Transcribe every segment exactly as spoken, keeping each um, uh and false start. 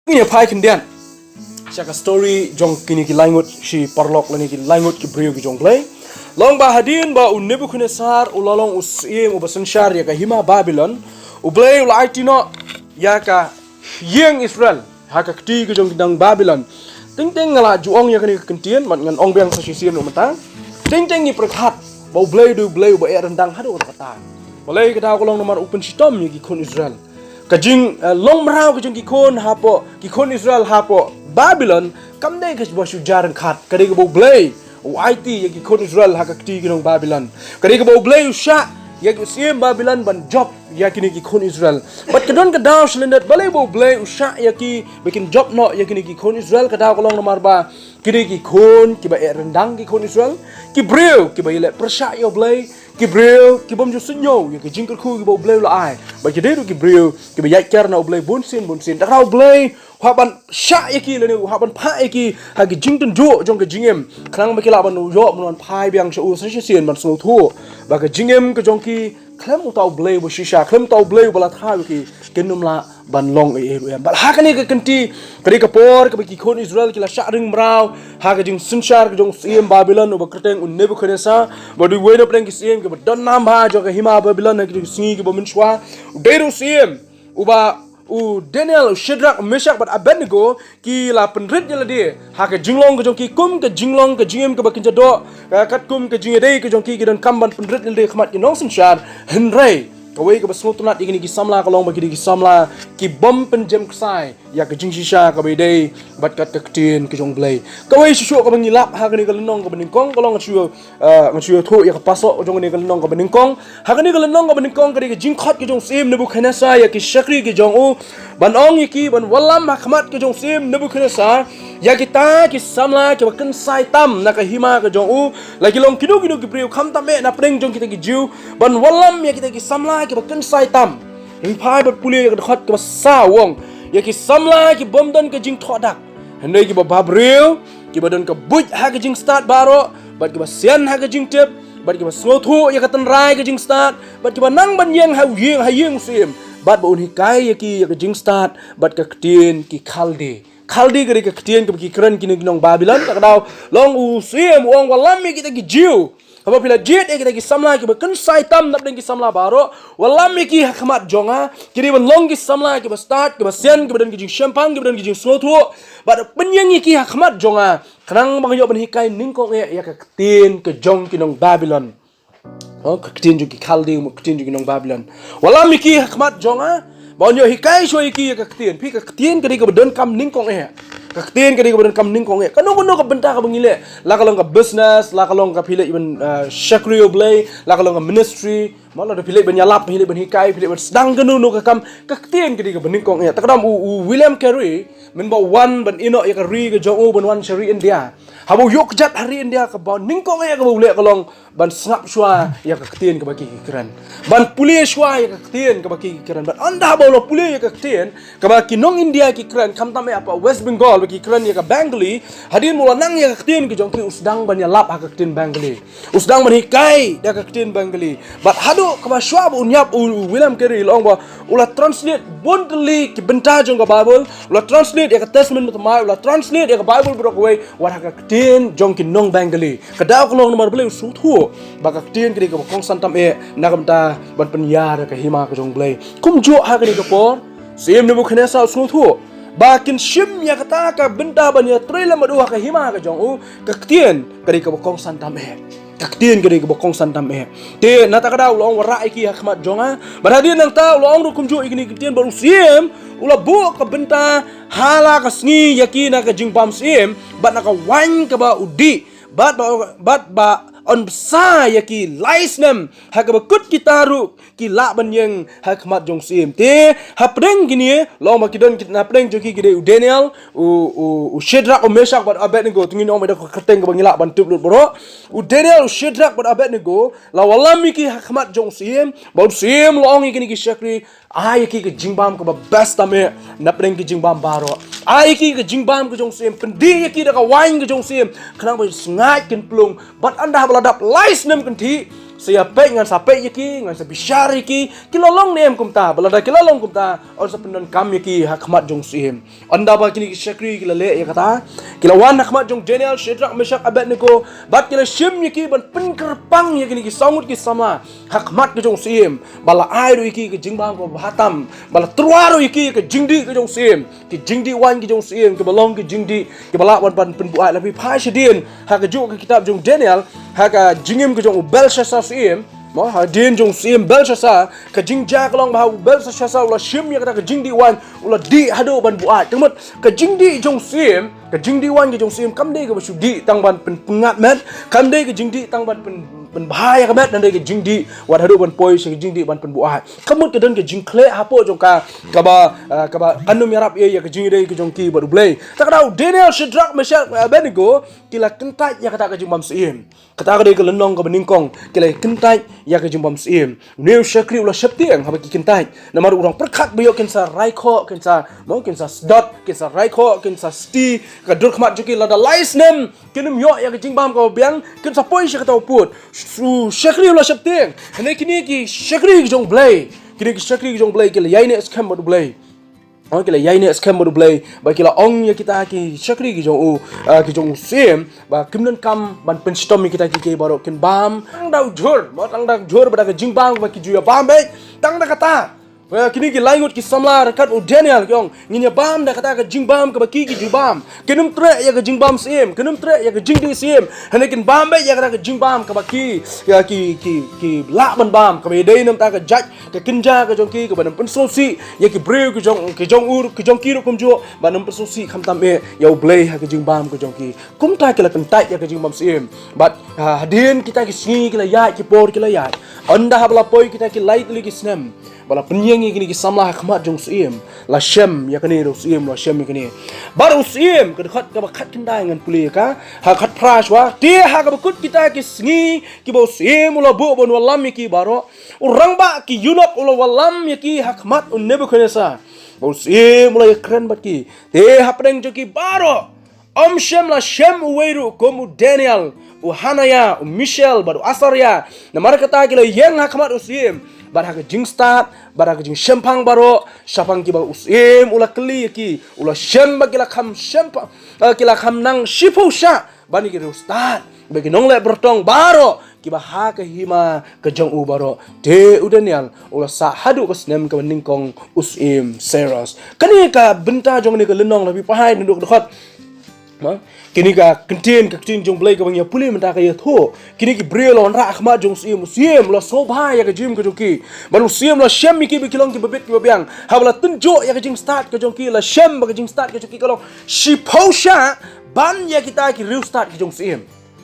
Ngi phai khyndiat sha ka story jong kine ki laingut shi paralok lane ki laingut ki briew ki jong Blei. Long ba hadien ba u Nebukhadnessar u la long u syiem uba synshar ïa ka hima Babilon, u Blei u la aiti noh ïa ka ïing Israel ha ka kti ka jong ki nong Babilon. Teng teng nga la ju ong ïa kane ka kyntien, bad ngan ong biang sa shisien ruh mynta. Teng teng ngi pyrkhat ba u Blei u dei u Blei uba eh ryndang haduh katta katta. Balei? Ka daw ka long namar u pynshitom ïa ki khun Israel. Ka jing, eh, long mraw ka jong ki khun hapoh, ki khun Israel hapoh Babilon, kam dei kaba shu jia ryngkat, ka dei kaba u Blei u aiti ïa ki khun Israel ha ka kti ki nong Babilon. Ka dei kaba u Blei u shah ïa ki syiem Babilon ban jop ïa kine ki khun Israel. Bad ka don ka daw shalyndet balei ba u Blei u shah ïa ki ba kin jop noh ïa kine ki khun Israel, ka daw ka long namar ba ki dei ki khun kiba eh ryndang ki khun Israel, ki briew kiba ïaleh pyrshah ïa u Blei, ki briew ki bym ju sngew ïa ki jingkyrkhu kiba u Blei u la ai. Bad ki dei ruh ki briew kiba ïaid kiar na u Blei bunsien bunsien. Te ka daw u Blei u hap ban shah ïa ki lane u hap ban phah ïa ki ha ki jingtynjuh jong ka jingim, khnang ba ki lah ban ïoh ban wan phai biang sha u sa shisien ban sngewthuh ba ka jingim ka jong ki khlem uta u Blei uba shisha, khlem uta u Blei uba la thaw ïa ki, kin ym lah ban long ei ei ruh em. Bad ha kane ka kynti, ka dei ka por kaba ki khun Israel ki la shah ring mraw ha ka jingsynshar ka jong u syiem Babilon uba kyrteng u Nebukhadnessar, bad uwei na pdeng ki syiem kiba don nam bha jong ka hima Babilon ha ki sngi kiba mynshuwa u dei ruh u syiem uba u Daniel, u Shadrak, u Meshak bad Abednego ki la pynrit ïa lade ha ka jinglong ka jong ki kum ka jinglong ka jingim kaba kynja doh, ka katkum ka jingïadei ka jong ki, ki donkam ban pynrit ïa lade ha khmat ki nongsynshar. Hynrei kawei kaba sngewtynnat ïa kine ki samla ka long ba ki dei ki samla ki bym pynjem ksai ïa ka jingshisha kaba ïadei bad kat ka ktien ka jong u Blei. Kawei shuh shuh kaba ngi lap ha kane ka lynnong kaba nyngkong ka long shuh Ah, ngan shu ïathuh ïa ka passage jong kane ka lynnong kaba nyngkong. Ha kane ka lynnong kaba nyngkong ka dei ka jingkhot ka jong u syiem Nebukhadnessar ïa ki shakri ki jong u ban ong ïa ki ban wallam ha khmat ka jong u syiem Nebukhadnessar ïa kita ki samla kiba kynsai tam na ka hima ka jong u, la ki long kino kino ki briew, khamtam eh na pdeng jong kita ki Jiw, ban wallam ïa kita ki samla kiba kynsai tam. Ngi phai bad pule ïa ka dkhot kaba saw, u ong ïa ki samla ki bym don ka jingthoh dak, hynrei kiba bhabriew, kiba don ka buit ha ka jingstad baroh, bad kiba sian ha ka jingtip, bad kiba sngewthuh ïa ka tynrai ka jingstad, bad kiba nang ban ïeng ha ïing ha ïing u syiem, bad ba un hikai ïa ki ïa ka jingstad bad ka ktien ki Khaldi. Khaldi ka dei ka ktien kaba ki kren kine ki nong Babilon. Te ka daw long u syiem u ong wallam ïa kita ki Jiw. Haba phi la jied ïa kita ki samla kiba kynsai tam na pdeng ki samla baroh, wallam ïa ki ha khmat jong nga. Ki dei ban long ki samla kiba stad, kiba sian, kiba don ki jingshemphang, kiba don ki jingsngewthuh. Bad pynïeng ïa ki ha khmat jong nga, khnang ba nga ïoh ban hikai nyngkong eh ïa ka ktien ka jong ki nong Babilon. Oh, ka ktien jong ki Khaldi, ka ktien jong ki nong Babilon. Wallam ïa ki ha khmat jong nga, ba un ïoh hikai shuwa ïa ki ïa ka ktien. Phi, ka ktien ka dei kaba donkam nyngkong eh. Ka ktien ka dei kaba donkam nyngkong eh. Kano kano ka bynta kaba ngi leh, la ka long ka business, la ka long ka phi leh ban, ah, shakri u Blei, la ka long ka ministry, mo, la da phi leh ban ïalap, phi leh ban hikai, phi leh ban sdang kano kano ka kam, ka ktien ka dei kaba nyngkong eh. Te ka dang u, u William Carey, mynba u wan ban ïehnoh ïa ka ri ka jong u, ban wan sha ri India, haba u ïoh kjat ha ri India, kaba nyngkong eh kaba u leh ka long ban sngap shuwa ïa ka ktien kaba ki ki kren, ban pule shuwa ïa ka ktien kaba ki ki kren. Bad ynda haba u la pule ïa ka ktien kaba ki nong India ki kren, khamtam eh hapoh West Bengal ba ki kren ïa ka Bengali, hadien ba u la nang ïa ka ktien ka jong ki, u sdang ban ïalap ha ka ktien Bengali, u sdang ban hikai da ka ktien Bengali. Bad haduh kaba shuwa ba un ïap, u, u William Carey, la ong ba u la translate bun tylli ki bynta jong ka Bible, u la translate ïa ka Testament Bathymmai, u la translate ïa ka Bible baroh kawei wat ha ka ktien jong ki nong Bengali. Ka daw ka long namar balei? U sngewthuh ba ka ktien ka dei kaba kongsan tam eh na ka bynta ban pynïar ïa ka hima ka jong u Blei. Kumjuh ha kane ka por, u syiem Nebukhadnessar u sngewthuh ba kin shim ïa kata ka bynta ban ïatrei lem bad u ha ka hima ka jong u. Ka ktien ka dei kaba kongsan tam eh. Ka ktien ka dei kaba kongsan tam eh. Te na kata ka daw u la ong, wanrah ïa ki ha khmat jong nga. Bad hadien nangta u la ong ruh kumjuh ïa kine ki ktien, bad u syiem u la buh ka bynta ha la ka sngi ïa ki na ka jingbam syiem bad na ka waiñ kaba u dih, bad ba, bad ba un bsa ïa ki lai snem, ha kaba kut kita ruh ki lah ban ïeng ha khmat jong u syiem. Te hapdeng kine, la ong ba ki don ki, na pdeng jong ki ki dei u Daniel, u, u, u Shadrak, u Meshak bad Abednego. Te ngin ong ba da ka kyrteng kaba ngi lah ban tip lut baroh. U Daniel, u Shadrak bad Abednego, la wallam ïa ki ha khmat jong u syiem, bad u syiem u la ong ïa kine ki shakri, ai ïa ki ka jingbam kaba best tam eh na pdeng ki jingbam baroh. Ai ïa ki ka jingbam ka jong u syiem, pyndih ïa ki da ka waiñ ka jong u syiem, khnang ba sngaid kin plung. Bad ynda haba la dap lai snem kynthih, Sa ïa peit, ngan sa peit ïa ki, ngan sa bishar ïa ki, ki la long ne em kumta, ba lada ki la long kumta, yn sa pyndonkam ïa ki ha khmat jong u syiem. Ynda ba kine ki shakri ki la leh ïa kata, ki la wan ha khmat jong Daniel, Shadrach, Meshach, Abednego, bad ki la shim ïa ki ban pynkyrpang ïa kine ki saw ngut ki samla ha khmat ka jong u syiem, ba la ai ruh ïa ki ka jingbam kaba bha tam, ba la tyrwa ruh ïa ki ka jingdih ka jong u syiem, ki jingdih waiñ ki jong u syiem, kiba long ki jingdih kiba lah ban, ban pynbuaid. La phi phai shadien ha kajuh ka kitab jong Daniel, ha ka jingim ka jong u Belshassar syiem, mo, hadien jong u syiem Belshassar, ka jingjia ka long ba ha u Belshassar u la shim ïa kata ka jingdih waiñ, u la dih haduh ban buaid. Te mut ka jingdih jong u syiem, ka jingdih waiñ ka jong u syiem kam dei kaba shu dih tang ban pyn, pynngat met, kam dei ka jingdih tang ban pyn, pynbha ïa ka met, hynrei ka jingdih wat haduh ban poi sha ka jingdih ban pynbuaid. Ka mut ka don ka jingkhleh hapoh jong ka, kaba, ah, kaba kan ym ïarap ïa, ïa ka jingïadei ka jong ki bad U Blei. Te kata u Daniel, Shadrach, Meshach, Abednego, ki la kyntait ïa kata ka jingbam syiem. Kata ka dei ka lynnong kaba nyngkong, ki la kyntait ïa ka jingbam syiem. Une u shakri u la sheptieng haba ki kyntait. Namar u dang pyrkhat ba ïoh kin sa rai khoh, kin sa, mo, kin sa sdot, kin sa rai khoh, kin sa sti, ka dur khmat jong ki lada lai snem kin ym ïoh ïa ka jingbam kaba biang, kin sa poi sha kata u pud. U shakri u la sheptieng. Hynrei kine ki shakri ki jong U Blei, kine ki shakri ki jong U Blei ki la ïaineh skhem bad U Blei. Oh, ki la ïaineh skhem bad U Blei, ba ki la ong ïa kita ki shakri ki jong u, ah, ki jong u syiem, ba kim donkam ban pynshitom ïa kita kiei kiei baroh, kin bam tang da u jhur, mo, tang da u jhur bad da ka jingbam kaba ki ju ïa bam beit, tang da kata. Ba kine ki lai ngut ki samla ryngkat u Daniel ki ong, ngin ïa bam da kata ka jingbam kaba ki ki ju bam. Kin ym treh ïa ka jingbam syiem, kin ym treh ïa ka jingdih syiem. Hynrei kin bam beit ïa kata ka jingbam kaba ki, ïa ki, ki, ki lah ban bam, kaba ïadei na bynta ka jait, ka kynja ka jong ki, kaba nym pynsngewsih ïa ki briew ki jong, ki jong u, ki jong ki ruh kumjuh, bad nym pynsngewsih khamtam eh ïa U Blei ha ka jingbam ka jong ki. Kumta ki la kyntait ïa ka jingbam syiem. Bad, ah, hadien kita ki sngi ki la ïaid, ki por ki la ïaid. Ynda haba la poi kita ki lai tylli ki snem, ba la pynïeng ïa kine ki samla ha khmat jong u syiem, la shem ïa kane da u syiem, la shem ïa kane. Bad u syiem, ka dkhot kaba khatkhyndai ngan pule ïa ka, ha khatphra shuwa, te ha kaba kut kita ki sngi, kiba u syiem u la buh ban wallam ïa ki baroh, u rangbah ki eunuch u la wallam ïa ki ha khmat u Nebukhadnessar. Bad u syiem u la ïakren bad ki. Te hapdeng jong ki baroh, ym shym la shem uwei ruh kum u Daniel, u Hananiah, u Mishael, bad u Azariah. Namar kata ki la ïeng ha khmat u syiem, bad ha ka jingstad, bad ha ka jingshemphang baroh, shaphang kiba u syiem u la kylli ïa ki, u la shem ba ki la kham shemphang, eh, ki la kham nang shiphew shah ban ïa ki riewstad, bad ki nongleh byrtong baroh kiba ha ka hima ka jong u baroh. Te u Daniel u la sah haduh ka snem kaba nyngkong u syiem Cyrus. Kane ka bynta jong kane ka lynnong, la phi pahai naduh ka dkhot, ma, kine ka ktien, ka ktien jong U Blei kaba ngi ïa pule mynta ka ïathuh. Kine ki briew la wanrah ha khmat jong u syiem, u syiem u la sngewbha ïa ka jingim ka jong ki. Bad u syiem u la shem ïa ki ba ki long kiba bit kiba biang. Haba la tynjuh ïa ka jingstad ka jong ki, la shem ba ka jingstad ka jong ki ka long shiphew shah ban ïa kita ki riewstad ki jong u syiem.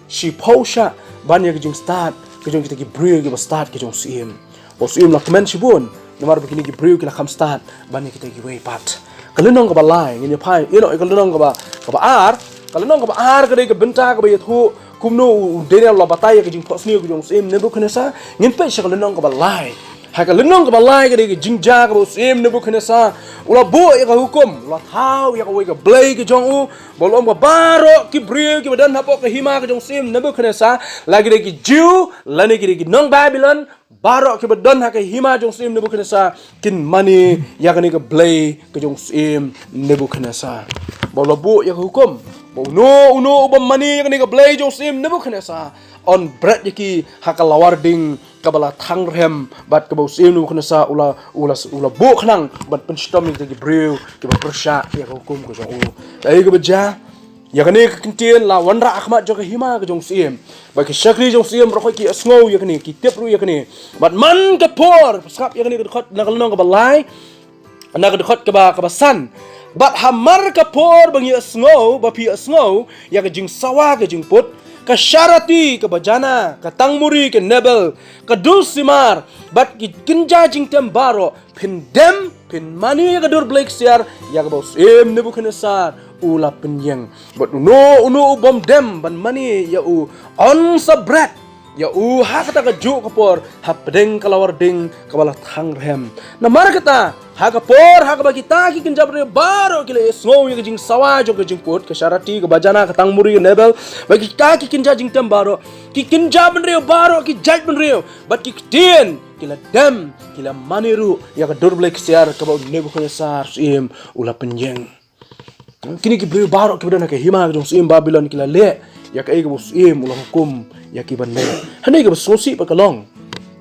Shiphew shah ban ïa ka jingstad ka jong kita ki briew kiba stad ki jong u syiem. Bad u syiem u la kmen shibun namar ba kine ki briew ki la kham stad ban ïa kita kiwei pat. Ka lynnong kaba lai, ngin ïa phai ïa ka lynnong kaba, kaba ar. Ka lynnong kaba ar ka dei ka bynta kaba ïathuh kumno u Daniel u la batai ïa ka jingphohsniew ka jong u syiem Nebukhadnessar. Ngin peit sha ka lynnong kaba lai. Ha ka lynnong kaba lai ka dei ka jingjia kaba u syiem Nebukhadnessar u la buh ïa ka hukum, u la thaw ïa kawei ka blei ka jong u, ba u la ong ba baroh ki briew kiba don hapoh ka hima ka jong u syiem Nebukhadnessar, la ki dei ki Jiw lane ki dei ki nong Babilon, baroh kiba don ha ka hima jong u syiem Nebukhadnessar kin mane ïa kane ka blei ka jong u syiem Nebukhadnessar. Ba u la buh ïa ka hukum ba uno uno uba mane ïa kane ka blei jong u syiem Nebukhadnessar, yn bret ïa ki ha ka lawar ding kaba la thang rhem, bad kaba u syiem Nebukhadnessar u la, u la, u la buh khnang ban pynshitom ïa kita ki briew kiba pyrshah ïa ka hukum ka jong u. Kaei kaba jia? Ïa kane ka ktien la wanrah ha khmat jong ka hima ka jong u syiem. Bad ki shakri jong u syiem baroh ki ïohsngew ïa kane, ki tip ruh ïa kane. Bad man ka por, sngap ïa kane ka dkhot na ka lynnong kaba lai, na ka dkhot kaba, kaba san. Bad hamar ka por ba ngi ïohsngew, ba phi ïohsngew ïa ka jingsawa ka jingput, ka sharati, ka bajana, ka tangmuri, ka nebel, ka dulsimar, bad ki kynja jingtem baroh, phin dem, phin mane ïa ka dur blei ksiar ïa kaba u syiem Nebukhadnessar u la pynïeng. Bad uno uno u bym dem ban mane ïa u, yn sa bret ïa u ha kata ka juh ka por hapdeng ka lawar ding kaba la thang rhem. Namar kata, ha ka por ha kaba kita ki kynja bynriew baroh ki la ïohsngew ïa ka jingsawa jong ka jingput, ka sharati, ka bajana, ka tangmuri, ka nebel, bad kita ki kynja jingtem baroh, ki kynja bynriew baroh ki jait bynriew bad ki ktien ki la dem, ki la mane ruh ïa ka dur blei ksiar kaba u Nebukhadnessar syiem u la pynïeng. Kine ki briew baroh kiba don ha ka hima ka jong u syiem Babilon ki la leh ïa kaei kaba u syiem u la hukum ïa ki ban leh. Hangne kaba sngewsih pat ka long,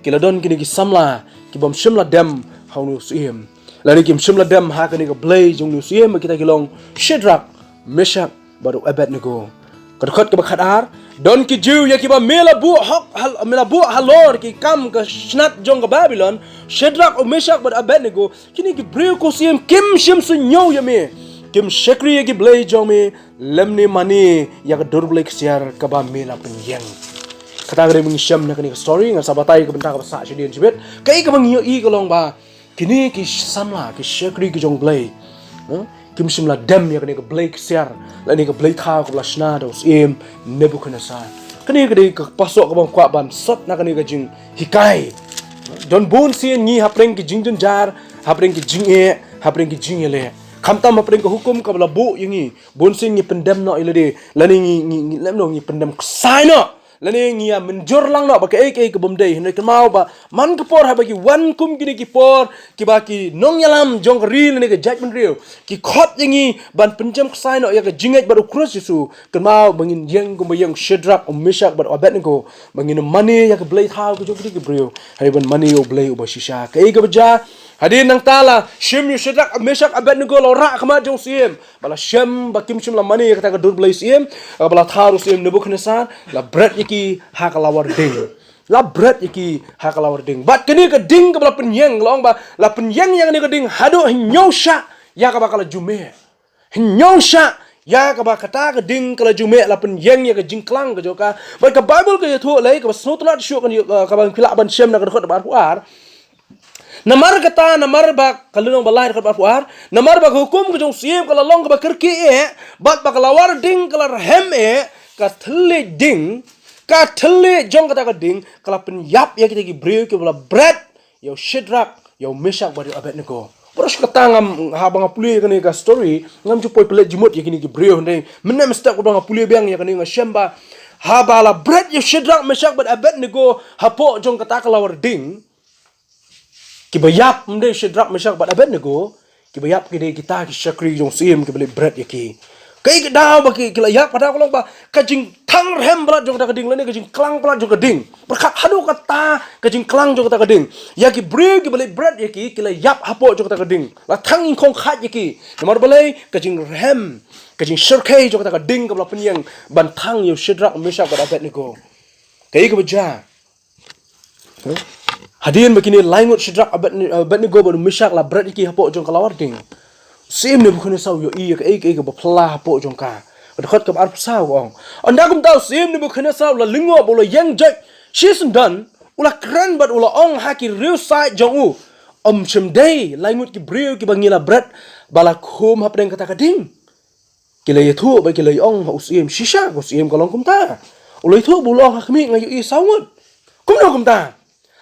ki la don kine ki samla ki bym shym la dem ha une u syiem, lane kim shym la dem ha kane ka blei jong une u syiem, ba kita ki long Shadrak, Meshak bad u Abednego. Ka dkhot kaba khatar, don ki Jiw ïa kiba me la buh hok hal-, me la buh halor ki kam ka shnat jong ka Babilon, Shadrak, u Meshak bad Abednego, kine ki briew, ko syiem, kim shym sngew ïa me, kim shakri ïa ki blei jong me, lymne mane ïa ka dur blei ksiar kaba me la pynïeng. Kata ka dei ba ngi shem na kane ka story, ngan sa batai ka bynta kaba sah shadien shibit. Kaei kaba ngi ïohi ka long ba kine ki samla, ki shakri ki jong u Blei, eh, kim shym la dem ïa kane ka blei ksiar lane ka blei thaw kaba la shna da u syiem Nebukhadnessar. Kane ka dei ka pasoh kaba nga kwah ban sot na kane ka jinghikai. Don bun sien ngi hapdeng ki jingjynjar, hapdeng ki jingeh, hapdeng ki jingïaleh, khamtam hapdeng ka hukum kaba la buh ïa ngi, bun sien ngi pyndem noh ïa lade, lane ngi, ngi, ngi lem noh, ngi pyndem ksai noh, lane ngi ïa mynjur lang noh bad kaei kaei ka bym dei. Hynrei kynmaw ba man ka por haba ki wan kum kine ki por kiba ki nongïalam jong ka ri lane ka jaitbynriew ki khot ïa ngi ban pynjem ksai noh ïa ka jingngeit bad u Khrist Jisu, kynmaw ba ngin ïeng kumba ïeng u Shadrak, u Meshak bad u Abednego, ba ngin mane ïa ka blei thaw ka jong kine ki briew, hynrei ban mane ïa u Blei uba shisha. Kaei kaba jia? Hadien nangta la shim ïa u Shadrak, Meshak, Abednego, la rah ha khmat jong u syiem. Ba la shem ba kim shym la mane ïa kata ka dur blei syiem, ba la thaw da u syiem Nebukhadnessar, la bret ïa ki ha ka lawar ding. La bret ïa ki ha ka lawar ding. Bad kane ka ding kaba la pynïeng, la ong ba la pynïeng ïa kane ka ding haduh hynñiew shah ïa kaba ka la ju meh. Hynñiew shah ïa kaba kata ka ding ka la ju meh, la pynïeng ïa ka jingklang ka jong ka. Bad ka Baibl ka ïathuh lei, kaba sngewtynnat shuh, kaba ngi lah ban shem na ka dkhot ba arphew ar. Namar kata, namar ba, ka lynnong ba lai, dkhot ba arphew ar, namar ba ka hukum ka jong u syiem ka la long kaba kyrkieh eh, bad ba ka lawar ding ka la rhem eh, ka thylliej ding, ka thylliej jong kata ka ding ka la pynïap ïa kita ki briew kiba la bret ïa u Shadrak, ïa u Meshak bad ïa u Abednego. Baroh shi katta ngam, haba nga pule ïa kane ka story, ngam ju poi pynleit jingmut ïa kine ki briew, hynrei mynne mynstep haba nga pule biang ïa kane nga shem ba haba la bret ïa u Shadrak, Meshak bad Abednego hapoh jong kata ka lawar ding, kiba ïap ym dei Shadrak, Meshak bad Abednego, kiba ïap ki dei kita ki shakri jong u syiem kiba leit bret ïa ki. Kaei ka daw ba ki, ki la ïap? Ka daw ka long ba ka jingthang rhem palat jong kata ka ding lane ka jingklang palat jong ka ding. Pyrkhat haduh katta ka jingklang jong kata ka ding. Ïa ki briew kiba leit bret ïa ki, ki la ïap hapoh jong kata ka ding. La thang ïingkhong khait ïa ki. Namar balei? Ka jingrhem, ka jingshyrkhei jong kata ka ding kaba la pynïeng ban thang ïa u Shadrak, Meshak bad Abednego. Kaei kaba jia? Hadien ba kine lai ngut, Shadrak, Abedne-, Abednego bad u Meshak la bret ïa ki hapoh jong ka lawar ding, u syiem Nebukhadnessar u ïohi ïa kaei kaei kaba phylla hapoh jong ka. Ka dkhot kaba arphew saw ka ong, ynda kumta u syiem Nebukhadnessar u la lyngngoh bad u la ïeng joit shisyndon, u la kren bad u la ong ha ki riewsaid jong u, ym shym dei lai ngut ki briew kiba ngi la bret ba la khum hapdeng kata ka ding? Ki la ïathuh bad ki la ïa ong ha u syiem, shisha, ka u syiem ka long kumta. U la ïathuh bad u la ong, ha khmih nga ïohi saw ngut. Kumno kumta?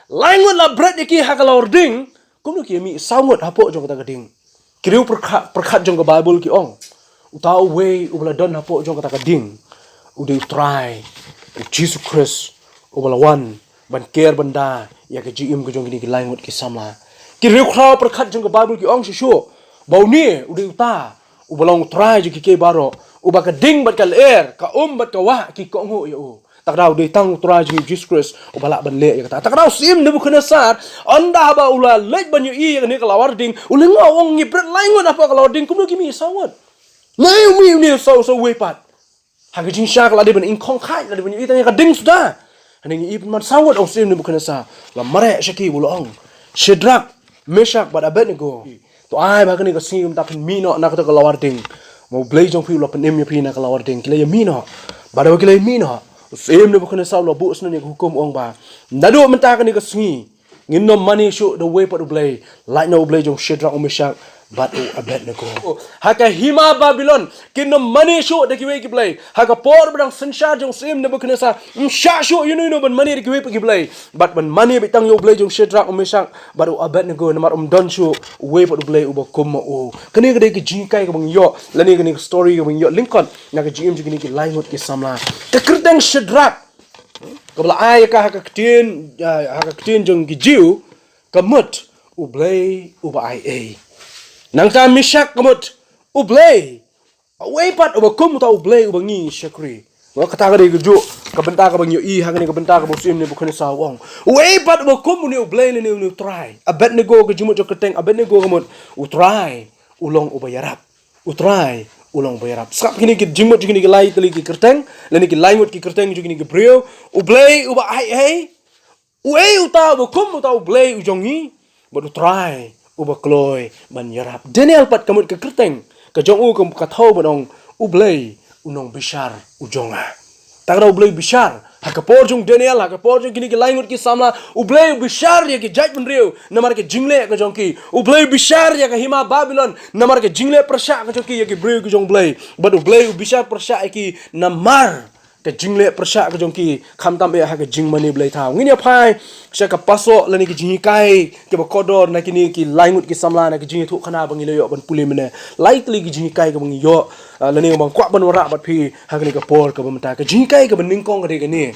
Lai ngut la bret ïa ki ha ka lawar ding, kumno ki ïa mih saw ngut hapoh jong kata ka ding? Ki riew pyrkhat, pyrkhat jong ka Baibl ki ong, uta uwei uba la don hapoh jong kata ka ding u dei u Trai, u Jisu Khrist, uba la wan ban ker ban da ïa ka jingim ka jong kine ki lai ngut ki samla. Ki riewkhraw pyrkhat jong ka Baibl ki ong shuh shuh ba une u dei uta uba long u Trai jong kiei kiei baroh, uba ka ding bad ka lyer, ka um bad ka wah ki kohnguh ïa u. Te ka daw u dei tang u Trai jong ngi u Jisu Khrist uba lah ban leh ïa kata. Te ka daw u syiem Nebukhadnessar, ynda haba u la leit ban ïohi ïa kane ka lawar ding, u lyngngoh, u ong, ngi bret lai ngut hapoh ka lawar ding, kumno ki mih saw ngut? Ngi ïohi une saw, saw uwei pat. Ha ka jingshisha ka la dei ban ïingkhong khait, la dei ban ïohi tang ïa ka ding suda. Hynrei ngi ïohi pynban saw ngut, ong u syiem Nebukhadnessar. La mareh sha ki bad u la ong, Shadrak, Meshak bad Abednego, to ai ba ha kane ka sngi kumta phin mih noh na kata ka lawar ding. Ma u Blei jong phi u la pynim ïa phi na ka lawar ding. Ki la ïa mih noh. Bad haba ki la ïa mih noh, u syiem Nebukhadnessar u la buh syndon ïa ka hukum, u ong ba naduh mynta kane ka sngi ngin ym mane shuh da uwei pat u blei. Lait noh u Blei jong u Shadrak, u Meshak bad u Abednego. Ha ka hima Babilon, kin ym mane shuh da kiwei ki blei. Ha ka por ba dang synshar jong u syiem Nebukhadnessar, ym shah shuh ïano ïano ban mane da kiwei pat ki blei. Bad ban mane beit tang ïa u Blei jong u Shadrak, u Meshak bad u Abednego, namar ym don shuh uwei pat u Blei uba kum ma u. Kane ka dei ka jinghikai kaba ngi ïoh, lane kane ka story kaba ngi ïoh lyngkot na ka jingim jong kine ki lai ngut ki samla. Ka kyrteng Shadrak, kaba la ai ïa ka ha ka ktien, ah, ha ka ktien jong ki Jiw, ka mut u Blei uba ai ei. Nangta Meshak ka mut u Blei uwei pat uba kum uta u Blei uba ngi shakri. Nga kata ka dei ka juh ka bynta kaba ngi ïohi ha kane ka bynta kaba u syiem Nebukhadnessar u ong. Uwei pat uba kum une u Blei lane une u Trai. Abednego, ka jingmut jong ka kyrteng Abednego ka mut u Trai u long uba ïarap. U Trai u long uba ïarap. Sngap kine ki jingmut jong kine ki lai tylli ki kyrteng, lane ki lai ngut ki kyrteng jong kine ki briew. U Blei uba ai ei. Uei uta uba kum uta u Blei u jong ngi? Bad u Trai uba kloi ban ïarap. Daniel pat ka mut ka kyrteng ka jong u ka, ka thew ban ong u Blei u nongbishar u jong nga. Ta ka da u Blei u bishar. Ha ka por jong u Daniel, ha ka por jong kine ki lai ngut ki samla, u Blei u bishar ïa ki jaitbynriew namar ka jingleh ka jong ki. U Blei u bishar ïa ka hima Babilon namar ka jingleh pyrshah ka jong ki ïa ki briew ki jong u Blei. Bad u Blei u bishar pyrshah ïa ki namar ka jingleh pyrshah ka jong ki, khamtam eh ha ka jingmane blei thaw. Ngin ïa phai sha ka pasoh lane ka jinghikai kaba kordor na kine ki lai ngut ki samla, na ka jingïathuhkhana ba ngi la ïoh ban pule mynne. Lai tylli ki jinghikai kaba ngi ïoh, ah, lane ba nga kwah ban wanrah bad phi ha kane ka por kaba mynta. Ka jinghikai kaba nyngkong ka dei kane,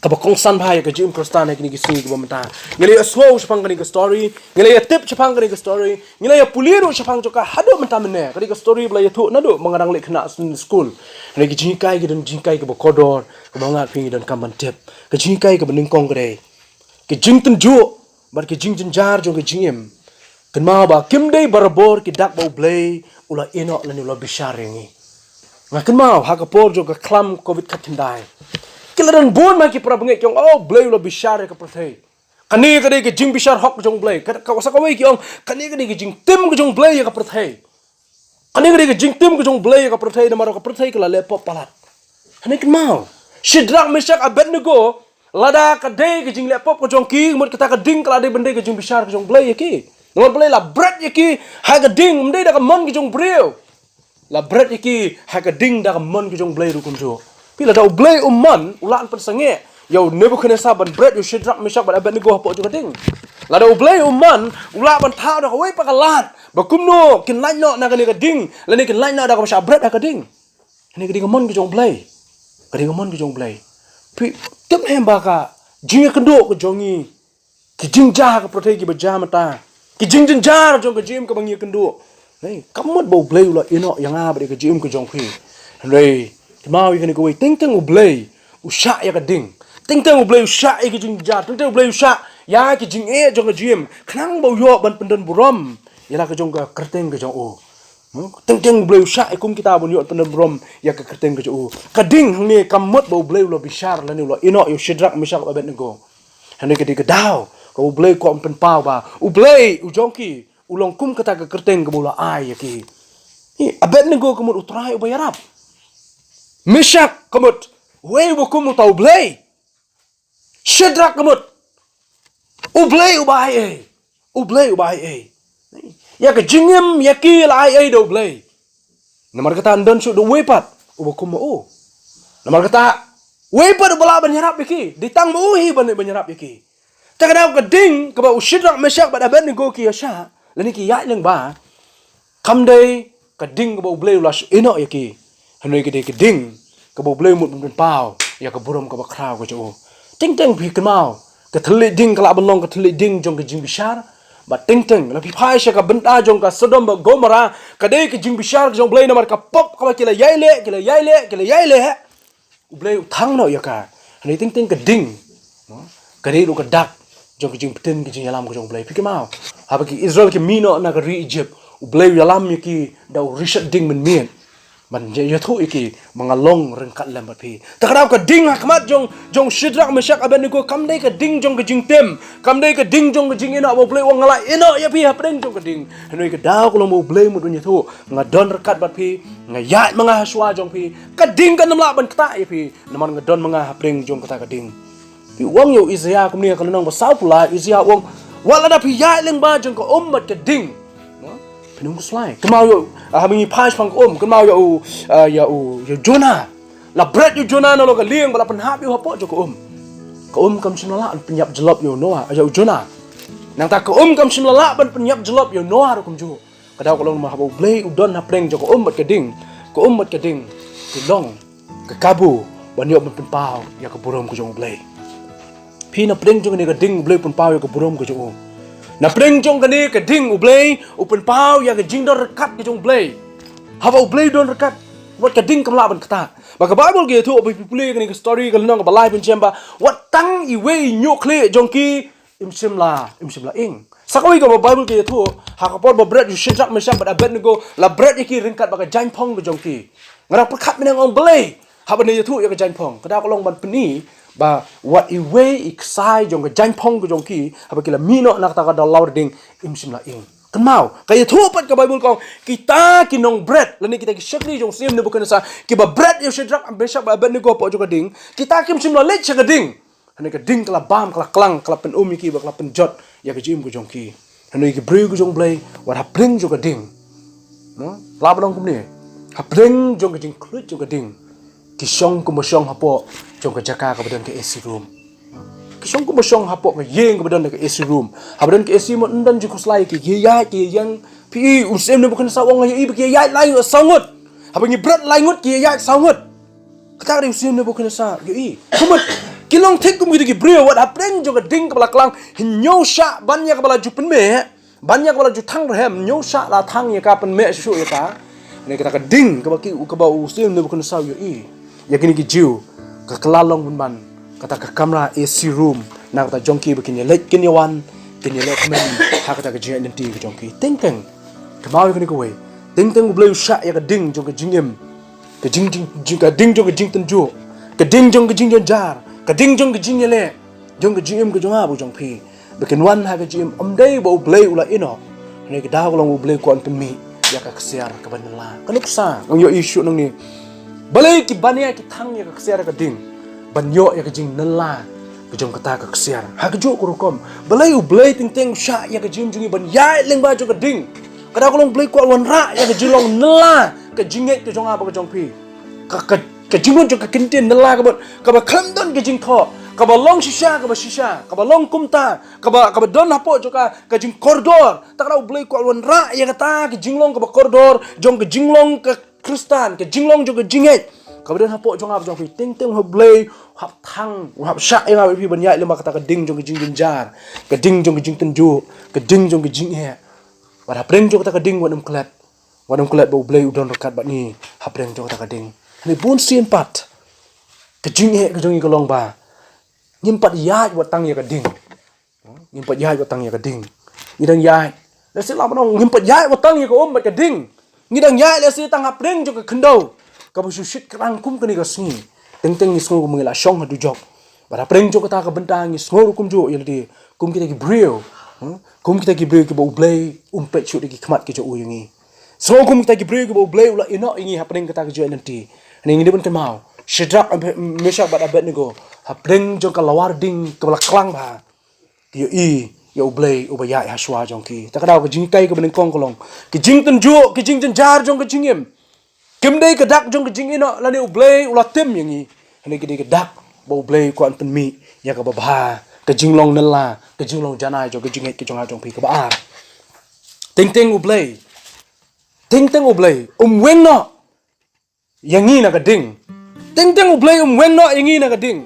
kaba kongsan bha ïa ka jingim Khristan ha kine ki sngi kaba mynta. Ngi la ïa sngew shaphang kane ka story, ngi la ïa tip shaphang kane ka story, ngi la ïa pule ruh shaphang jong ka haduh mynta mynne. Ka dei ka story ba la ïathuh naduh ba nga dang leit khynnah Sunday school. Hynrei ka jinghikai ka don jinghikai kaba kordor kaba nga bad phi ngi donkam ban tip. Ka jinghikai kaba nyngkong ka dei ka jingtynjuh bad ka jingjynjar jong ka jingim. Kynmaw ba kim dei barabor ki dak ba U Blei u la ïehnoh lane u la bishar ïa ngi. Nga kynmaw ha ka por jong ka khlam covid khatkhyndai, ki la don bun ma ki para bangeit ki ong, "Oh, U Blei u la bishar ïa ka pyrthei." Kane ka dei ka jingbishar hok jong U Blei. Ka, ka, sa kawei ki ong, "Kane ka dei ka jingtim ka jong U Blei ïa ka pyrthei. Kane ka dei ka jingtim ka jong U Blei ïa ka pyrthei, namar ka pyrthei ka la leh pop palat." Hynrei kynmaw, Shadrak, Meshak, Abednego, lada ka dei ka jingleh pop ka jong ki, mut kata ka ding ka la dei ban dei ka jingbishar ka jong U Blei ïa ki. Namar U Blei la bret ïa ki ha ka ding, ym dei da ka mon ka jong u briew. La bret ïa ki ha ka ding da ka mon ka jong U Blei ruh kumjuh. Phi, lada U Blei u mon, u lah ban pynsangeh ïa u Nebukhadnessar ban bret ïa u Shadrak, Meshak bad Abednego hapoh jong ka ding. Lada U Blei u mon, u lah ban thaw da kawei pat ka lad ba kumno kin lait noh na kane ka ding, lane kin lait noh da kaba shah bret ha ka ding. Kane ka dei ka mon ka jong U Blei. Ka dei ka mon ka jong U Blei. Phi, tip ne em ba ka jingïakynduh ka jong ngi, ki jingjia ka pyrthei kiba jia mynta, ki jingjynjar jong ka jingim kaba ngi ïakynduh, hei, kam mut ba U Blei u la ïehnoh ïa nga bad ïa ka jingim ka jong phi. Hynrei kynmaw ïa kane kawei, teng teng U Blei u shah ïa ka ding. Teng teng U Blei u shah ïa ka jingjynjar. Teng teng U Blei u shah ïa ka jingeh jong ka jingim, khnang ba u ïoh ban pyndon burom ïa la ka jong ka kyrteng ka jong u. Hmm? Teng teng U Blei u shah ïa kum kita ban ïoh pyndon burom ïa ka kyrteng ka jong u. Ka ding hangne kam mut ba U Blei u la bishar lane u la ïehnoh ïa u Shadrak, Meshak bad Abednego. Hangne ka dei ka daw kaba U Blei u kwah ban pynpaw ba U Blei u jong ki u long kum kata ka kyrteng kaba u la ai ïa ki. Hi, Abednego ka mut U Trai uba ïarap. Meshak ka mut uwei uba kum uta U Blei. Shadrak ka mut U Blei uba ai ei. U Blei uba ai ei. Ïa ka jingim ïa ki la ai ei da U Blei. Namar kata ym don shuh da uwei pat uba kum ma u. Namar kata uwei pat uba lah ban ïarap ïa ki, dei tang ma u hi ban, ban ïarap ïa ki. Te ka daw ka ding kaba u Shadrak, Meshak bad Abednego ki ïa shah lane ki ïaid lyngba, kam dei ka ding kaba U Blei u la shu ïehnoh ïa ki. Hynrei ka dei ka ding kaba U Blei u mut ban pynpaw ïa ka burom kaba khraw ka jong u. Teng teng phi kynmaw ka thylliej ding ka lah ban long ka thylliej ding jong ka jingbishar. Bad teng teng lada phi phai sha ka bynta jong ka Sodom bad Gomorrah, ka dei ka jingbishar ka jong U Blei namar ka pop kaba ki la ïai leh, ki la ïai leh, ki la ïai leh, U Blei u thang noh ïa ka. Hynrei teng teng ka ding, no? Ka dei ruh ka dak jong ka jingpyntip ka jingïalam ka jong U Blei. Phi kynmaw, haba ki Israel ki mih noh na ka ri Egypt, U Blei u ïalam ïa ki da u rishat ding mynmiet ban ïathuh ïa ki ba nga long ryngkat lem bad phi. Te ka daw ka ding ha khmat jong, jong Shadrak, Meshak, Abednego kam dei ka ding jong ka jingtim, kam dei ka ding jong ka jingïehnoh ba U Blei u ong nga la ïehnoh ïa phi hapdeng jong ka ding. Hynrei ka daw ka long ba U Blei u mut ban ïathuh, nga don ryngkat bad phi, nga ïaid ma nga ha shuwa jong phi. Ka ding kan ym lah ban ktah ïa phi namar nga don ma nga hapdeng jong kata ka ding. Phi, u ong ïa u Isaïah kumne ha ka lynnong ba sawphew lai, Isaïah u ong, wat lada phi ïaid lyngba jong ka um bad ka ding, no? Nongkhuslai. Kynmaw ïa u, ah, haba ngi phai shaphang ka um, kynmaw ïa u, ah, ïa u, ïa u Jonah. La bret ïa u Jonah na long ka lieng bad la pynhap ïa u hapoh jong ka um. Ka um kam shym la lah ban pynïap jyllop ïa u Noah, ïa u Jonah. Nangta ka um kam shym la lah ban pynïap jyllop ïa u Noah ruh kumjuh. Ka daw ka long namar haba U Blei u don hapdeng jong ka um bad ka ding. Ka um bad ka ding ki long ka kabu ban ïoh ban pynpaw ïa ka burom ka jong U Blei. Phi, napdeng jong kane ka ding U Blei u pynpaw ïa ka burom ka jong u. Napdeng jong kane ka ding U Blei u pynpaw ïa ka jingdon ryngkat ka jong U Blei. Haba U Blei u don ryngkat, wat ka ding kam lah ban ktah. Ba ka Baibl ka ïathuh, ba phi pule kane ka story, ka lynnong kaba lai, phin shem ba wat tang iwei i ñiuh khlieh jong ki im shym la, im shym la ing. Sa kawei kaba Baibl ka ïathuh, ha ka por ba bret ïa u Shadrak, Meshak bad Abednego, la bret ïa ki ryngkat bad ka jaiñphong ka jong ki. Nga dang pyrkhat mynne, nga ong balei haba ngi ïathuh ïa ka jaiñphong. Ka daw ka long ban pyni ba wat iwei i ksai jong ka jaiñphong ka jong ki, haba ki la mih noh na kata ka daw lawar ding, im shym la ing. Kynmaw, ka ïathuh pat ka Baibl ka ong, kita ki nongbret lane kita ki shakri jong u Syiem Nebukhadnessar kiba bret ïa u Shadrak, Meshak bad Abednego hapoh jong ka ding, kita kim shym la leit sha ka ding. Hynrei ka ding ka la bam, ka la klang, ka la pynum ïa ki bad ka la pynjot ïa ka jingim ka jong ki. Hynrei ki briew ka jong U Blei, wat hapdeng jong ka ding, no? Lah ban ong kumne, hapdeng jong ka jingkhluit jong ka ding, ki shong kumba shong hapoh jong ka jaka kaba don ka A C room. Ki shong kumba shong hapoh ka ïing kaba don ka A C room. Haba don ka A C, mut ym don jingkhuslai ïa ki, ki ïaid, ki ïeng. Phi i, u Syiem Nebukhadnessar u ong, ïa i ba ki ïaid lai ngut, saw ngut. Haba ngi bret lai ngut, ki ïaid saw ngut. Kata ka dei u Syiem Nebukhadnessar, ïohi. Kumut, ki long thik kum kita ki briew, wat hapdeng jong ka ding kaba la klang, hynñiew shah ban ïa kaba la ju pynmeh, ban ïa kaba la ju thang rhem, hynñiew shah la thang ïa ka, pynmeh shuh shuh ïa ka. Ne kata ka ding kaba ki, kaba u Syiem Nebukhadnessar u ïohi. Ïa kine ki Jiw, ka kylla long pynban kata ka kamra, A C room, na kata jong ki ba kin ïaleit kin ïawan, kin ïaleh kmen ha kata ka jingïaid lynti ka jong ki. Teng teng, kynmaw ïa kane kawei. Teng teng U Blei u shah ïa ka ding jong ka jingim. Ka jing, jing, jing, ka ding jong ka jingtynjuh, ka ding jong ka jingjynjar, ka ding jong ka jingïaleh, jong ka jingim ka jong nga bad jong phi. Ba kin wan ha ka jingim ym dei ba U Blei u la ïehnoh. Hynrei ka daw ka long U Blei u kwah ban pynmih ïa ka ksiar kaba nylla. Ka nuksa, nga ïohi shuh nangne, balei ki ban ïa ki thang ïa ka ksiar ka ding, ban ïoh ïa ka jingnylla ka jong kata ka ksiar. Ha kajuh ka rukom, balei U Blei teng teng u shah ïa ka jingim jong ngi ban ïaid lyngba jong ka ding. Ka daw ka long U Blei u kwah wanrah ïa ka jinglong nylla ka jingngeit ka jong nga bad ka jong phi. Ka, ka, ka jingmut jong ka ktien nylla ka mut kaba khlem don ka jingthoh, kaba long shisha kaba shisha, kaba long kumta, kaba, kaba don hapoh jong ka, ka jingkordor. Ta ka daw U Blei u kwah wanrah ïa kata ka jinglong kaba kordor jong ka jinglong ka Khristan, ka jinglong jong ka jingngeit kaba don hapoh jong nga bad jong phi. Teng teng U Blei u hap thang, u hap shah ïa nga bad phi ban ïaid lyngba kata ka ding jong ka jingjynjar, ka ding jong ka jingtynjuh, ka ding jong ka jingeh. Bad hapdeng jong kata ka ding wat nym klet, wat nym klet ba U Blei u don ryngkat bad ngi hapdeng jong kata ka ding. Hynrei bun sien pat ka jingeh ka jong ngi ka long ba ngim pat ïaid wat tang ïa ka ding. Ngim pat ïaid wat tang ïa ka ding. Ngi dang ïaid, lehse lah ban ong, ngim pat ïaid wat tang ïa ka um bad ka ding. Ngi dang ïaid lehse tang hapdeng jong ka khyndew kaba shu shit kyrang kum kane ka sngi. Teng teng ngi sngew kum ngi la shong ha dujok. Bad hapdeng jong kata ka bynta ngi sngew ruh kumjuh ïa lade kum kita ki briew, hmm? Kum kita ki briew kiba U Blei um peit shuh da ki khmat ki jong u ïa ngi. Sngew kum kita ki briew kiba U Blei u la ïehnoh ïa ngi hapdeng kata ka jingïaid lynti. Hynrei ngi dei ban kynmaw, Shadrak, Meshak bad Abednego, hapdeng jong ka lawar ding kaba la klang bha, ki ïohi ïa U Blei uba ïaid ha shuwa jong ki. Ta ka daw ka jinghikai kaba nyngkong ka long, ka jingtynjuh, ka jingjynjar jong ka jingim, kim dei ka dak jong ka jingïehnoh lane U Blei u la tim ïa ngi. Hynrei ka dei ka dak ba U Blei u kwah ban pynmih ïa kaba bha, ka jinglong nylla, ka jinglong janai jong ka jingngeit ka jong nga jong phi. Kaba ar, teng teng U Blei, teng teng U Blei um weng noh ïa ngi na ka ding. Teng teng U Blei um weng noh ïa ngi na ka ding.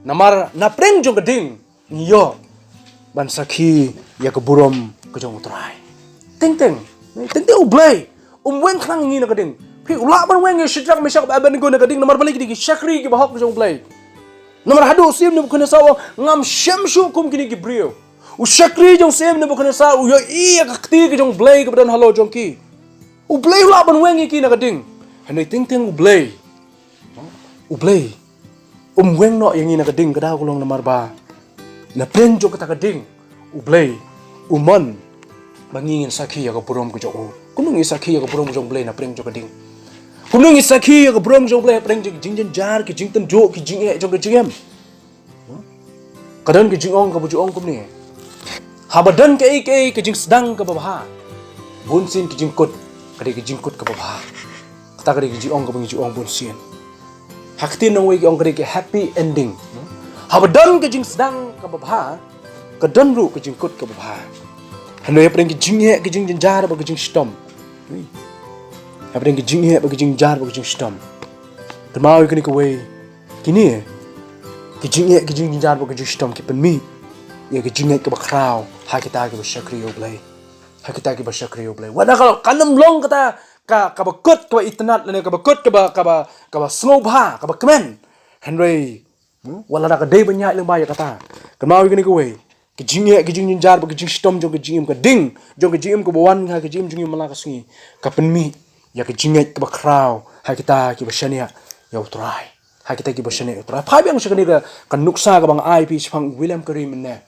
Namar napdeng jong ka ding ngi ïoh ban sakhi ïa ka burom ka jong U Trai. Teng teng, teng teng U Blei um weng khnang ïa ngi na ka ding. Phi, u lah ban weng ïa Shadrak, Meshak bad Abednego na ka ding, namar balei? Ki dei ki shakri kiba hok ka jong U Blei. Namar haduh u Syiem Nebukhadnessar u ong, ngam shem shuh kum kine ki briew. U shakri jong u Syiem Nebukhadnessar u ïohi ïa ka kti ka jong U Blei kaba don halor jong ki. U Blei u lah ban weng ïa ki na ka ding. Hynrei teng teng U Blei, U Blei um weng noh ïa ngi na ka ding. Ka daw ka long namar ba napdeng jong kata ka ding U Blei u mon ba ngi ngin sakhi ïa ka burom ka jong u. Kumno ngi sakhi ïa ka burom ka jong U Blei napdeng jong ka ding? Kumno ngi sakhi ïa ka burom ka jong U Blei hapdeng jong ka jingjynjar, ka jingtynjuh, ka jingeh jong ka jingim? Ka don ka jingong kaba ju ong kumne, haba don kaei kaei ka jingsdang kaba bha, Bun sien ki jingkut ka dei ki jingkut kaba bha. Kata ka dei ki jingong kaba ngi ju ong bun sien. Ha ka ktien nongwei ki ong ka dei ki happy ending. Haba don ka jingsdang kaba bha, ka don ruh ka jingkut kaba bha. Hynrei hapdeng ki jingeh ki jingjynjar bad ki jingshitom, hapdeng ki jingeh bad ki jingjynjar bad ki jingshitom, kynmaw ïa kane kawei, kine ki jingeh ki jingjynjar bad ki jingshitom ki pynmih ïa ki jingngeit kaba khraw ha kita kiba shakri ïa U Blei. Ha kita kiba shakri ïa U Blei. Wat la ka, kan ym long kata ka, kaba kut kaba itynnad lane kaba kut kaba, kaba, kaba sngewbha, kaba kmen. Hynrei, hmm, wat la ka dei ban ïaid lyngba ïa kata, kynmaw ïa kane kawei, ki jingeh ki jingjynjar bad ki jingshitom jong ka jingim, ka ding jong ka jingim kaba wan ha ka jingim jong ngi man la ka sngi, ka pynmih ïa ka jingngeit kaba khraw ha kita kiba shaniah ïa U Trai. Ha kita kiba shaniah ïa U Trai. Phai biang sha kane ka, ka nuksa kaba nga ai phi shaphang William Carey mynne.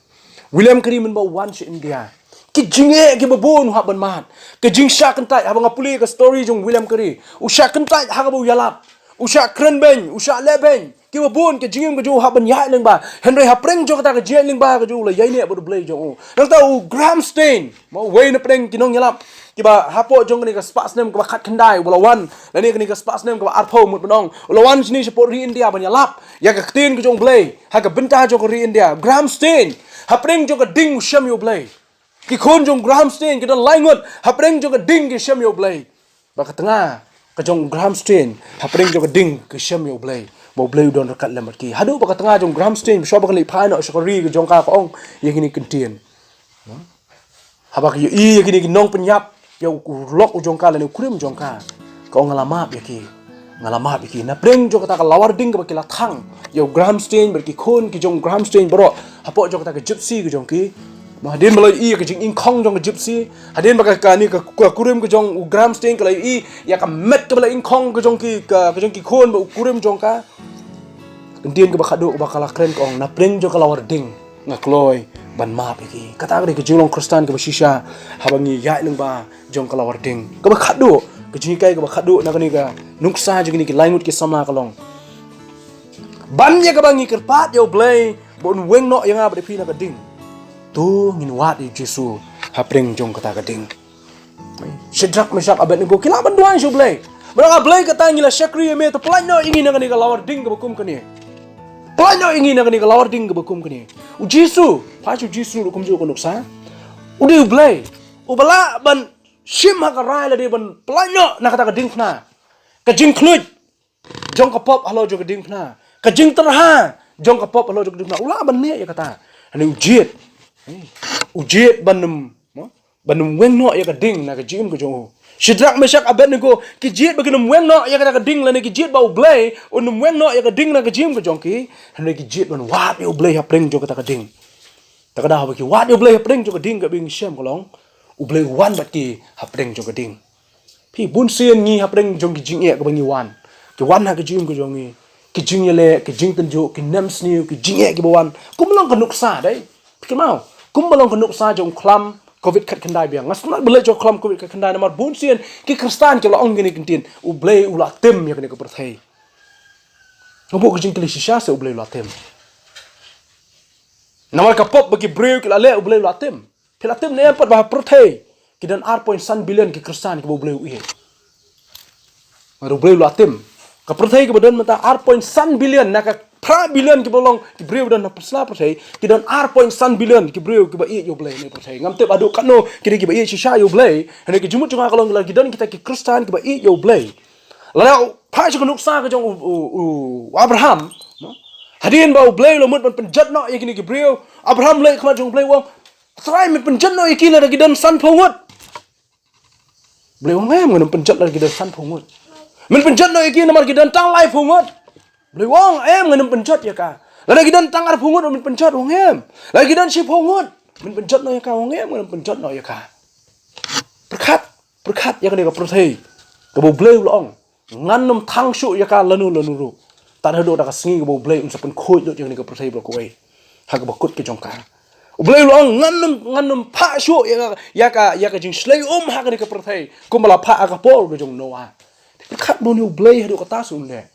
William Carey mynba u wan sha India, ki jingeh kiba bun u hap ban mad. Ka jingshah kyntait, haba nga pule ka story jong William Carey, u shah kyntait ha kaba u ïalap, u shah kren beiñ, u shah leh beiñ, kiba bun ka jingim ka jong u hap ban ïaid lyngba. Hynrei hapdeng jong kata ka jingïaid lyngba ka jong u la ïaineh bad U Blei jong u. Nangta u Graham Staines, ma uwei na pdeng ki nongïalap kiba hapoh jong kane ka spah snem kaba khatkhyndai, uba la wan lane kane ka spah snem kaba arphew, mut ban ong, u la wan shane shapoh ri India ban ïalap ïa ka ktien ka jong U Blei ha ka bynta jong ka ri India. Graham Staines, hapdeng jong ka ding u shem ïa U Blei. Ki khun jong Graham Staines ki don lai ngut, hapdeng jong ka ding ki shem ïa U Blei. Ba ka tnga ka jong Graham Staines, hapdeng jong ka ding ki shem ïa U Blei, ba U Blei u don ryngkat lem bad ki. Haduh ba ka tnga jong Graham Staines, ba shuwa ba kan leit phai noh sha ka ri ka jong ka, ka ong ïa kine ki ktien. Haba ka ïohi ïa kine ki nongpynïap ïa u lok u jong ka lane u kurim jong ka, ka ong, nga la map ïa ki. Nga la map ïa ki. Na pdeng jong kata ka lawar ding kaba ki la thang ïa u Graham Staines bad ki khun ki jong Graham Staines baroh, hapoh jong kata ka Gypsy ka jong ki. Ma hadien ba la ïohi ïa ka jingïngkhong jong ka Gypsy, hadien ba ka, kane ka, ka kurim ka jong u Graham Staines ka la ïohi ïa ka met kaba la ïngkhong ka jong ki, ka, ka jong ki khun bad u kurim jong ka. Ka ktien kaba khadduh ba ka la kren ka ong, na pdeng jong ka lawar ding nga kloi ban map ïa ki. Kata ka dei ka jinglong Khristan kaba shisha haba ngi ïaid lyngba jong ka lawar ding. Kaba khadduh, ka jinghikai kaba khadduh na kane ka nuksa jong kine ki lai ngut ki samla ka long, ban ïa kaba ngi kyrpad ïa U Blei ba un weng noh ïa nga bad ïa phi na ka ding, to ngin wad ïa U Jisu hapdeng jong kata ka ding. Shadrak, Meshak, Abednego ki lah ban duwai sha U Blei, ba, A Blei, kata ngi la shakri ïa me, to pyllait noh ïa ngi na kane ka lawar ding kaba kum kane. Pyllait noh ïa ngi na kane ka lawar ding kaba kum kane. U Jisu, phai sha U Jisu ruh kumjuh ka nuksa. U dei U Blei uba lah ban shim ha ka rai lade ban pyllait noh na kata ka diengphna. Ka jingkhluit jong ka pop halor jong ka diengphna, ka jingtyrha jong ka pop halor jong ka diengphna, u lah ban neh ïa kata. Hynrei u jied, u jied ban ym, ban ym weng noh ïa ka ding na ka jingim ka jong u. Shadrak, Meshak, Abednego ki jied ba kin ym weng noh ïa kata ka ding, lane ki jied ba U Blei un ym weng noh ïa ka ding na ka jingim ka jong ki. Hynrei ki jied ban wad ïa U Blei hapdeng jong kata ka ding. Ta ka daw haba ki wad ïa U Blei hapdeng jong ka ding, kaba ngi shem ka long, U Blei u wan bad ki hapdeng jong ka ding. Phi, bun sien ngi hapdeng jong ki jingeh kaba ngi wan, ki wan ha ka jingim ka jong ngi, ki jingïaleh, ki jingtynjuh, ki nemsniew, ki jingeh kiba wan. Kumba long ka nuksa, dei, phi kynmaw, kumba long ka nuksa jong u khlam Covid khatkhyndai biang. Nga sngewbha ban leit sha u khlam Covid khatkhyndai, namar bun sien ki Khristan ki la ong kine ki ktien, U Blei u la tim ïa kane ka pyrthei. Nga buh ka jingkylli, shisha se U Blei u la tim? Namar ka pop ba ki briew ki la leh, U Blei u la tim? Phi la tip ne em pat ba ha pyrthei ki don ar point san billion ki Khristan kiba U Blei u ïeit? Namar U Blei u la tim. Ka pyrthei kaba don mynta ar point san billion, na ka phra billion kiba long ki briew don ha pyrshah pyrthei, ki don ar point san billion ki briew kiba ïeit ïa U Blei ne pyrthei. Ngam tip haduh katno ki dei kiba ïeit shisha ïa U Blei. Hynrei ka jingmut jong nga ka long, lada ki don kita ki Khristan kiba ïeit ïa U Blei, lada u phah sha ka nuksa ka jong u, u, u, u Abraham, no? Hadien ba U Blei u la mut ban pynjot noh ïa kine ki briew, Abraham leit khmat jong U Blei, u ong, Trai, men pynjot noh ïa ki lada ki don sanphew ngut. U Blei u ong, em, ngan ym pynjot lada ki don sanphew ngut. Men pynjot noh ïa ki namar ki don tang laiphew ngut. U Blei u ong, em, ngan ym pynjot ïa ka. Lada ki don tang arphew ngut, men pynjot, u ong, em. Lada ki don shiphew ngut, men pynjot noh ïa ka, u ong, em, ngan ym pynjot noh ïa ka. Pyrkhat, pyrkhat ïa kane ka pyrthei kaba U Blei u la ong, ngan ym thang shuh ïa ka lano lano ruh, tad haduh da ka sngi kaba U Blei un sa pynkhuid lut ïa kane ka pyrthei baroh kawei ha kaba kut ka jong ka. U Blei u la ong, ngan ym, ngan ym phah shuh ïa ka, ïa ka, ïa ka jingshlei um ha kane ka pyrthei kumba la phah ha ka por ka jong u Noah. Pyrkhat, une U Blei haduh katta shuh un leh.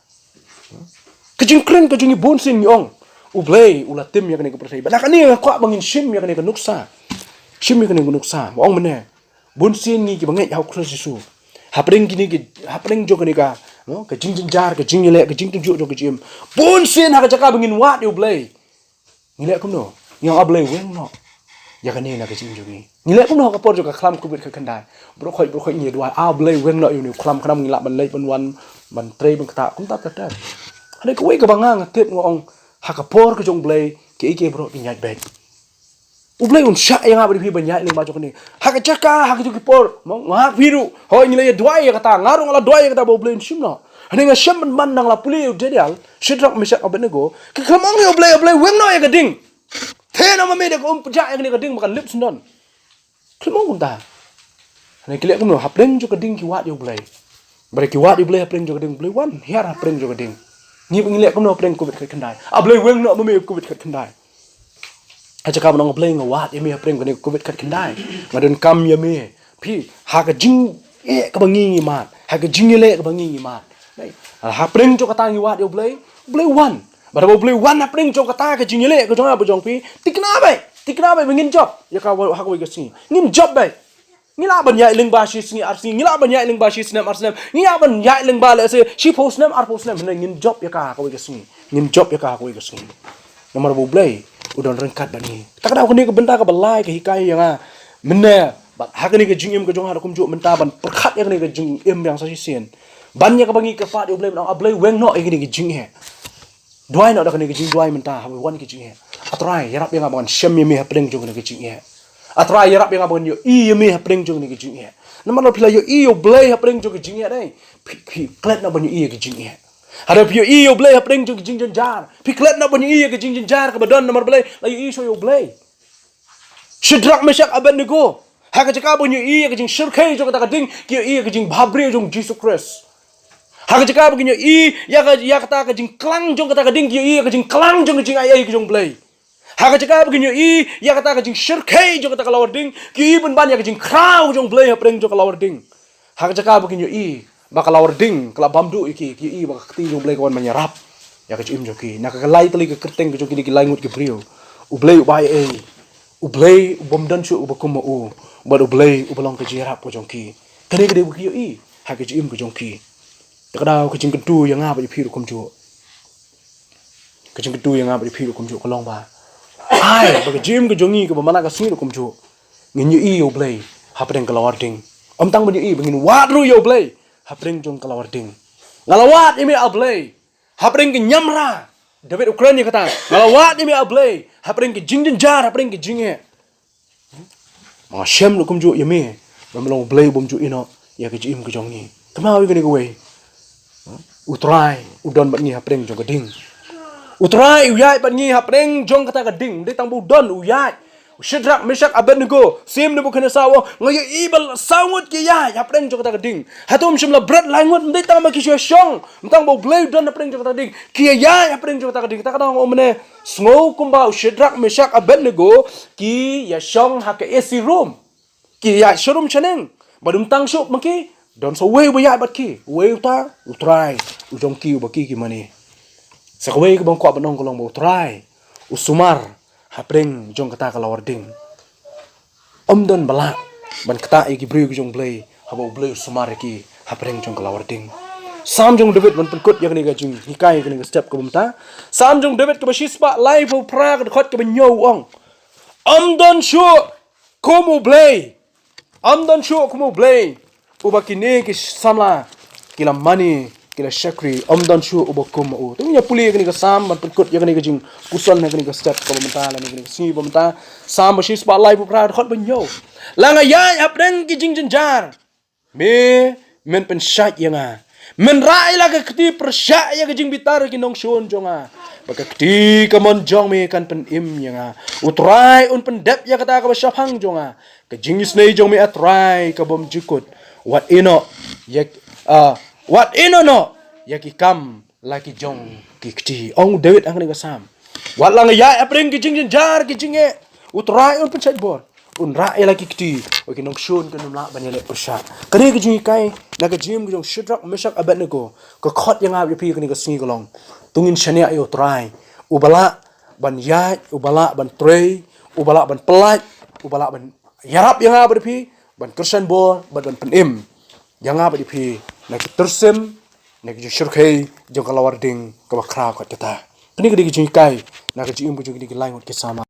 Ka jingkren ka jong ngi bun sien ngi ong, U Blei u la tim ïa kane ka pyrthei. Bad na kane nga kwah ba ngin shim ïa kane ka nuksa. Shim ïa kane ka nuksa. Ba ong mynne, Bun sien ngi kiba ngeit ha u Khrist Jisu, hapdeng kine ki, hapdeng jong kane ka, no, ka jingjynjar, ka jingïaleh, ka jingtynjuh jong ka jingim, bun sien ha ka jaka ba ngin wad ïa u Blei, ngi leh kumno? Ngi ong, A Blei, weng noh ïa kane na ka jingim jong ngi. Ngi leh kumno ha ka por jong ka khlam covid khatkhyndai? Baroh khoit baroh khoit ngi duwai, A Blei, weng noh ïa une u khlam, khnang ba ngin lah ban leit ban wan, ban trei, ban ktah, kumta ter ter. Hynrei kawei kaba nga, nga tip, nga ong, ha ka por ka jong u Blei, kiei kiei baroh kin ïaid beit. U Blei un shah ïa nga bad ïa phi ban ïaid lyngba jong kane. Ha ka jaka, ha ka jong ki por, mo, nga ha phi ruh, hooid, ngi la ïa duwai ïa kata, nga ruh nga la duwai ïa kata ba u Blei un shim noh. Hynrei nga shem ban man, nang la pule ïa u Daniel, Shadrach, Meshach, Abednego, ki khlem ong ïa u Blei, A Blei, weng noh ïa ka ding. Theh noh ma me da ka umphniang ïa kane ka ding ba kan lip syndon. Khlem ong kumta. Hynrei ki leh kumno? Hapdeng jong ka ding ki wad ïa u Blei. Bad ki wad ïa u Blei hapdeng jong ka ding, u Blei wan hiar hapdeng jong ka ding. Ngi ba ngi leh kumno hapdeng covid khatkhyndai? A Blei, weng noh ma me covid khatkhyndai. Ha jaka ban ong, A Blei, nga wad ïa me hapdeng kane covid khatkhyndai. Nga donkam ïa me. Phi, ha ka jingeh kaba ngi ngi mad, ha ka jingïaleh kaba ngi ngi mad, hapdeng jong kata ngi wad ïa u Blei, u Blei wan. Bad haba u Blei wan hapdeng jong kata ka jingïaleh ka jong nga bad jong phi, thikna beit, thikna beit ba ngin jop ïa ka, ha kawei ka sngi ngin jop beit. Ngi lah ban ïaid lyngba shi sngi ar sngi, ngi lah ban ïaid lyngba shi snem ar snem, ngi lah ban ïaid lyngba lehse shiphew snem, arphew snem, hynrei ngin jop ïa ka ha kawei ka sngi. Ngin jop ïa ka ha kawei ka sngi. Namar ba u Blei u don ryngkat bad ngi. Te ka dei kane ka bynta kaba lai ka hikai ïa nga mynne, bad ha kane ka jingim ka jong nga ruh kumjuh mynta, ban pyrkhat ïa kane ka jingim biang sa shisien. Ban ïa kaba ngi kyrpad ïa u Blei, ban ong, A Blei, weng noh ïa kane ka jingeh. Duwai noh da kane ka jingduwai mynta, haba wan ka jingeh. A Trai, ïarap ïa nga ba ngan shem ïa me hapdeng jong kane ka jingeh. A Trai, ïarap ïa nga ba ngan ïohi ïa me hapdeng jong kane ka jingeh. Namar lada phi la ïohi ïa u Blei hapdeng jong ka jingeh, dei, phi, phi klet noh ban ïohi ïa ka jingeh. Haba phi ïohi ïa u Blei hapdeng jong ka jingjynjar, phi klet noh ban ïohi ïa ka jingjynjar kaba don, namar balei? La ïohi shuh ïa u Blei. Shadrach, Meshach, Abednego, ha ka jaka ba kin ïohi ïa ka jingshyrkhei jong kata ka ding, ki ïohi ïa ka jingbhabriew jong u Jisu Khrist. Ha ka jaka ba kin ïohi ïa ka, ïa kata ka jingklang jong kata ka ding, ki ïohi ïa ka jingklang jong ka jingaiei ka jong u Blei. Ha ka jaka ba kin ïohi ïa kata ka jingshyrkhei jong kata ka lawar ding, ki ïohi pynban ïa ka jingkhraw jong u Blei hapdeng jong ka lawar ding. Ha ka jaka ba kin ïohi ba ka lawar ding ka la bam duh ïa ki, ki ïohi ba ka kti jong u Blei ka wan ban ïarap ïa ka jingim jong ki. Na ka lai tylli ka kyrteng ka jong kine ki lai ngut ki briew, u Blei uba aiei, u Blei u bym don shuh uba kum ma u, bad u Blei uba long ka jingïarap ka jong ki. Kane ka dei ba ki ïohi ha ka jingim ka jong ki. Te ka dei ka jingkyntu ïa nga bad ïa phi ruh kumjuh. Ka jingkyntu ïa nga bad ïa phi ruh kumjuh ka long ba, ai ba ka jingim ka jong ngi kaba man la ka sngi ruh kumjuh, ngin ïohi ïa u Blei hapdeng ka lawar ding. Ym tang ban ïohi, ba ngin wad ruh ïa u Blei hapdeng jong ka lawar ding. Nga la wad ïa me, A Blei, hapdeng ka niamra. David u kren ïa kata, nga la wad ïa me, A Blei, hapdeng ka jingjynjar, hapdeng ka jingeh. Ba nga shem ruh kumjuh ïa me, ba me long u Blei u bym ju ïehnoh ïa ka jingim ka jong ngi. Kynmaw ïa kane kawei. U Trai u don bad ngi hapdeng jong ka ding. U Trai u ïaid bad ngi hapdeng jong kata ka ding. Ym dei tang ba u don, u ïaid. U Shadrach, Meshach, Abednego, Syiem Nebukhadnessar u ong, nga ïohi ba saw ngut ki ïaid hapdeng jong kata ka ding. Hato ym shym la bret lai ngut? Ym dei tang ba ki shu shong, ym tang ba u Blei u don hapdeng jong kata ka ding. Ki ïaid hapdeng jong kata ka ding. Te ka dang ong mynne, sngew kumba u Shadrach, Meshach, Abednego ki ïashong ha ka A C room. Ki ïaid sharum shaneng. Bad ym tang shuh ma ki, don sa uwei uba ïaid bad ki. Uwei uta, u Trai u jong ki uba ki ki mane. Sa kawei kaba nga kwah ban ong ka long ba u Trai u sumar hapdeng jong kata ka lawar ding. Ym don ba lah ban ktah ïa ki briew ki jong u Blei haba u Blei u sumar ïa ki hapdeng jong ka lawar ding. Salm jong u David, ban pynkut ïa kane ka jinghikai, ïa kane ka step kaba mynta. Salm jong u David kaba shispah laiphew phra, ka dkhot kaba hynñiew u ong, ym don shuh kum u Blei. Ym don shuh kum u Blei uba kine ki samla ki la mane, ki la shakri. Ym don shuh uba kum ma u. Te ngin ïa pule ïa kane ka Salm, ban pynkut ïa kane ka jingpuson ha kane ka step kaba mynta, lane kane ka sngi ba mynta. Salm ba shispah laiphew phra, dkhot ba hynñiew. La nga ïaid hapdeng ki jingjynjar, me men pynshait ïa nga. Men rah ïa la ka kti pyrshah ïa ka jingbitar ki nongshun jong nga. Ba ka kti kamon jong me kan pynim ïa nga. U Trai un pyndep ïa kata kaba shaphang jong nga. Ka jingisynei jong me, A Trai, ka bym jukut. Wat ïehnoh ïa, ah, wat ïehnoh noh ïa ki kam la ki jong ki kti. Ong u David ha kane ka Salm. Wat la nga ïaid hapdeng ki jingjynjar, ki jingeh, U Trai un pynshait bor. Un rah ïa la ki kti, ba ki nongshun kin ym lah ban ïaleh pyrshah. Kane ka jinghikai na ka jingim ka jong Shadrach, Meshach, Abednego ka khot ïa nga bad ïa phi kane ka sngi ka long, to ngin shaniah ïa U Trai uba lah ban ïaid, uba lah ban trei, uba lah ban pyllait, uba lah ban ïarap ïa nga bad ïa phi ban kyrshan bor bad ban pynim ïa nga bad ïa phi na ki tyrsim, na ki jingshyrkhei jong ka lawar ding kaba khraw kot kata. Kane ka dei ka jinghikai na ka jingim ka jong kine ki lai ngut ki samla.